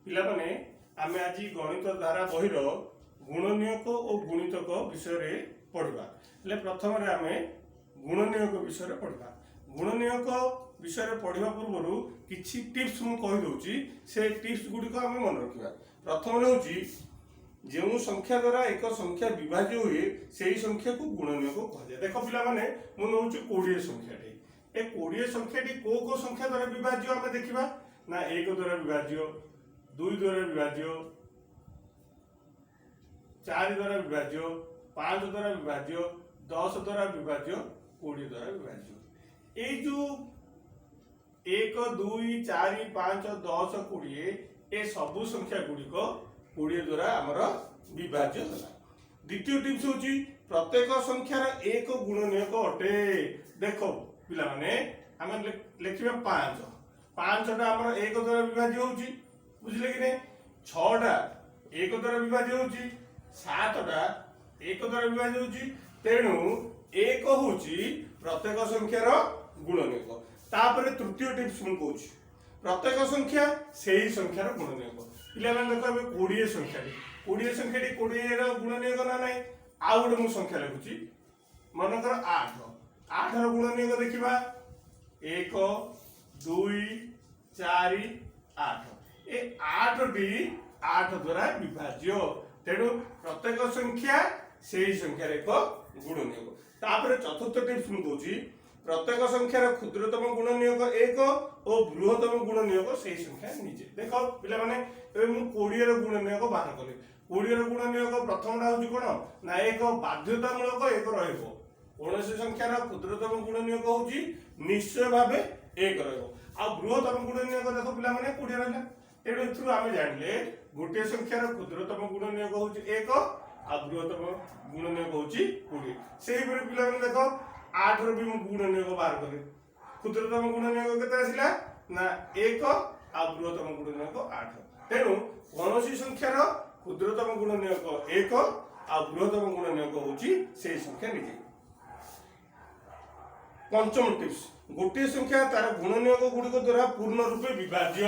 ପିଲାମାନେ, ଆମେ ଆଜି ଗଣିତ ଧାରା ବହିର ଗୁଣନୀୟକ ଓ ଗୁଣିତକ ବିଷୟରେ ପଢ଼ିବା। ହେଲେ ପ୍ରଥମରେ ଆମେ ଗୁଣନୀୟକ ବିଷୟରେ ପଢ଼ିବା। ଗୁଣନୀୟକ ବିଷୟରେ ପଢ଼ିବା ପୂର୍ବରୁ କିଛି ଟିପ୍ସ ମୁଁ କହିଦେଉଛି। ସେ ଟିପ୍ସ ଗୁଡ଼ିକ ଆମେ ମନେ ରଖିବା। ପ୍ରଥମରେ ହେଉଛି, ଯେଉଁ ସଂଖ୍ୟା ଦ୍ୱାରା ଏକ ସଂଖ୍ୟା ବିଭାଜ୍ୟ ହୁଏ, ସେହି ସଂଖ୍ୟାକୁ ଗୁଣନୀୟକ କୁହାଯାଏ। ଦେଖ ପିଲାମାନେ, ମୁଁ ନେଉଛି 20 ସଂଖ୍ୟାଟି। ଏ 20 ସଂଖ୍ୟାଟି କୋଉ କୋଉ ସଂଖ୍ୟା ଦ୍ୱାରା ବିଭାଜ୍ୟ ଆମେ ଦେଖିବା ନା, 1 ଦ୍ୱାରା ବିଭାଜ୍ୟ, 2 ଦ୍ୱାରା ବିଭାଜ୍ୟ, 4 ଦ୍ୱାରା ବିଭାଜ୍ୟ, 5 ଦ୍ୱାରା ବିଭାଜ୍ୟ, 10 ଦ୍ୱାରା ବିଭାଜ୍ୟ, 20 ଦ୍ୱାରା ବିଭାଜ୍ୟ। ଏଇ ଯୋଉ 1, 2, 4, 5, 10, 20, ଏ ସବୁ ସଂଖ୍ୟା ଗୁଡ଼ିକ 20 ଦ୍ୱାରା ଆମର ବିଭାଜ୍ୟ ହେଲା। ଦ୍ୱିତୀୟ ଟିପ୍ସ ହେଉଛି, ପ୍ରତ୍ୟେକ ସଂଖ୍ୟାର ଏକ ଗୁଣନୀୟକ ଅଟେ। ଦେଖ ପିଲାମାନେ, ଆମେ ଲେଖିବା 5। 5ଟା ଆମର 1 ଦ୍ୱାରା ବିଭାଜ୍ୟ ହଉଛି, ବୁଝିଲେ କି ନାଇଁ? 6ଟା 1 ଦ୍ୱାରା ବିଭାଜ୍ୟ ହଉଛି, 7ଟା 1 ଦ୍ୱାରା ବିଭାଜ୍ୟ ହଉଛି। ତେଣୁ 1 ହଉଛି ପ୍ରତ୍ୟେକ ସଂଖ୍ୟାର ଗୁଣନୀୟକ। ତାପରେ ତୃତୀୟ ଟିପ୍ସ ମୁଁ କହୁଛି, ପ୍ରତ୍ୟେକ ସଂଖ୍ୟା ସେଇ ସଂଖ୍ୟାର ଗୁଣନୀୟକ। ପିଲାମାନେ ଦେଖ, ଏବେ 20 ସଂଖ୍ୟାଟି, 20 ସଂଖ୍ୟାଟି 20ର ଗୁଣନୀୟକ ନା ନାହିଁ? ଆଉ ଗୋଟେ ମୁଁ ସଂଖ୍ୟା ଲେଖୁଛି, ମନେକର 8। 8ର ଗୁଣନୀୟକ ଦେଖିବା, 1, 2, 4, 8। ଏ 8ଟି 8 ଦ୍ୱାରା ବିଭାଜ୍ୟ। ତେଣୁ ପ୍ରତ୍ୟେକ ସଂଖ୍ୟା ସେଇ ସଂଖ୍ୟାର ଏକ ଗୁଣନୀୟକ। ତାପରେ ଚତୁର୍ଥ ଟିପ୍ସ ମୁଁ କହୁଛି, ପ୍ରତ୍ୟେକ ସଂଖ୍ୟାର କ୍ଷୁଦ୍ରତମ ଗୁଣନୀୟକ 1 ଓ ବୃହତ୍ତମ ଗୁଣନୀୟକ ସେଇ ସଂଖ୍ୟା ନିଜେ। ଦେଖ ପିଲାମାନେ, ଏବେ ମୁଁ 20ର ଗୁଣନୀୟକ ବାହାର କଲି। 20ର ଗୁଣନୀୟକ ପ୍ରଥମଟା ହଉଛି କଣ ନା 1। ବାଧ୍ୟତାମୂଳକ 1 ରହିବ। କୌଣସି ସଂଖ୍ୟାର କ୍ଷୁଦ୍ରତମ ଗୁଣନୀୟକ ହଉଛି ନିଶ୍ଚୟ ଭାବେ 1 ରହିବ। ଆଉ ବୃହତ୍ତମ ଗୁଣନୀୟକ ଦେଖ ପିଲାମାନେ, 20 ରହିଲା। ତେଣୁ ଏଥିରୁ ଆମେ ଜାଣିଲେ, ଗୋଟିଏ ସଂଖ୍ୟାର କ୍ଷୁଦ୍ରତମ ଗୁଣନୀୟକ ହଉଛି 1 ଆଉ ବୃହତ୍ତମ ଗୁଣନୀୟକ ହଉଛି 20। ସେହିପରି ପିଲାମାନେ ଦେଖ, 8ର ବି ମୁଁ ଗୁଣନୀୟକ ବାହାର କଲି। କ୍ଷୁଦ୍ରତମ ଗୁଣନୀୟକ କେତେ ଆସିଲା ନା 1 ଆଉ ବୃହତ୍ତମ ଗୁଣନୀୟକ 8। ତେଣୁ କୌଣସି ସଂଖ୍ୟାର କ୍ଷୁଦ୍ରତମ ଗୁଣନୀୟକ 1 ଆଉ ବୃହତ୍ତମ ଗୁଣନୀୟକ ହଉଛି ସେଇ ସଂଖ୍ୟା ନିଜେ। ପଞ୍ଚମ ଟିପ୍ସ, ଗୋଟିଏ ସଂଖ୍ୟା ତାର ଗୁଣନୀୟକ ଗୁଡ଼ିକ ଦ୍ୱାରା ପୂର୍ଣ୍ଣ ରୂପେ ବିଭାଜ୍ୟ।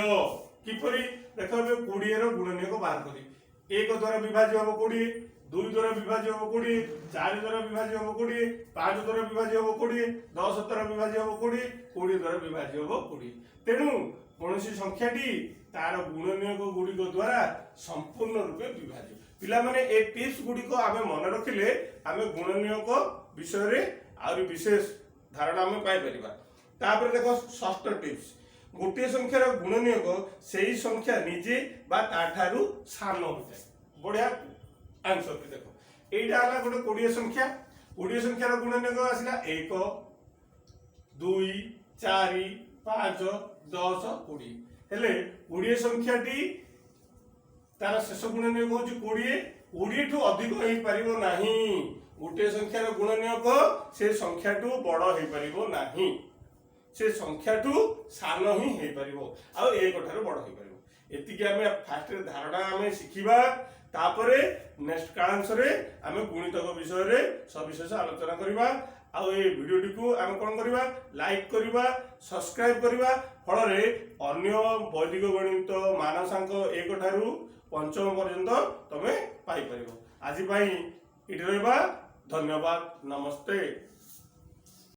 କିପରି? ଦେଖ, ଏବେ 20ର ଗୁଣନୀୟକ ବାହାର କଲି। 1 ଦ୍ୱାରା ବିଭାଜ୍ୟ ହବ 20, 2 ଦ୍ୱାରା ବିଭାଜ୍ୟ ହବ 20, 4 ଦ୍ୱାରା ବିଭାଜ୍ୟ ହବ 20, 5 ଦ୍ୱାରା ବିଭାଜ୍ୟ ହବ 20, 10 ଦ୍ୱାରା ବିଭାଜ୍ୟ ହବ 20, 20 ଦ୍ୱାରା ବିଭାଜ୍ୟ ହବ 20। ତେଣୁ କୌଣସି ସଂଖ୍ୟାଟି ତାର ଗୁଣନୀୟକ ଗୁଡ଼ିକ ଦ୍ୱାରା ସମ୍ପୂର୍ଣ୍ଣ ରୂପେ ବିଭାଜ୍ୟ। ପିଲାମାନେ, ଏ ଟିପ୍ସ ଗୁଡ଼ିକ ଆମେ ମନେ ରଖିଲେ ଆମେ ଗୁଣନୀୟକ ବିଷୟରେ ଆହୁରି ବିଶେଷ ଧାରଣା ଆମେ ପାଇପାରିବା। ତାପରେ ଦେଖ ଷଷ୍ଠ ଟିପ୍ସ, ଗୋଟିଏ ସଂଖ୍ୟାର ଗୁଣନୀୟକ ସେଇ ସଂଖ୍ୟା ନିଜେ ବା ତାଠାରୁ ସାନ ହୋଇଥାଏ। ବଢିଆ ଆନ୍ସର ବି। ଦେଖ, ଏଇଟା ହେଲା ଗୋଟେ 20 ସଂଖ୍ୟା। 20 ସଂଖ୍ୟାର ଗୁଣନୀୟକ ଆସିଲା 1, 2, 4, 5, 10, 20। ହେଲେ 20 ସଂଖ୍ୟାଟି ତାର ଶେଷ ଗୁଣନୀୟକ ହଉଛି 20। 20ଠୁ ଅଧିକ ହେଇପାରିବ ନାହିଁ। ଗୋଟିଏ ସଂଖ୍ୟାର ଗୁଣନୀୟକ ସେ ସଂଖ୍ୟାଠୁ ବଡ ହେଇପାରିବ ନାହିଁ, ସେ ସଂଖ୍ୟାଠୁ ସାନ ହିଁ ହେଇପାରିବ ଆଉ 1 ଠାରୁ ବଡ ହେଇପାରିବ। ଏତିକି ଆମେ ଫାଷ୍ଟରେ ଧାରଣା ଆମେ ଶିଖିବା। ତାପରେ ନେକ୍ସଟ କାଳାଂଶରେ ଆମେ ଗୁଣିତକ ବିଷୟରେ ସବିଶେଷ ଆଲୋଚନା କରିବା। ଆଉ ଏ ଭିଡ଼ିଓଟିକୁ ଆମେ କ'ଣ କରିବା? ଲାଇକ୍ କରିବା, ସବସ୍କ୍ରାଇବ କରିବା। ଫଳରେ ଅନ୍ୟ ବୈଦିକ ଗଣିତ ମାନସାଙ୍କ 1 ଠାରୁ ପଞ୍ଚମ ପର୍ଯ୍ୟନ୍ତ ତମେ ପାଇପାରିବ। ଆଜି ପାଇଁ ଏଠି ରହିବା। ଧନ୍ୟବାଦ, ନମସ୍ତେ।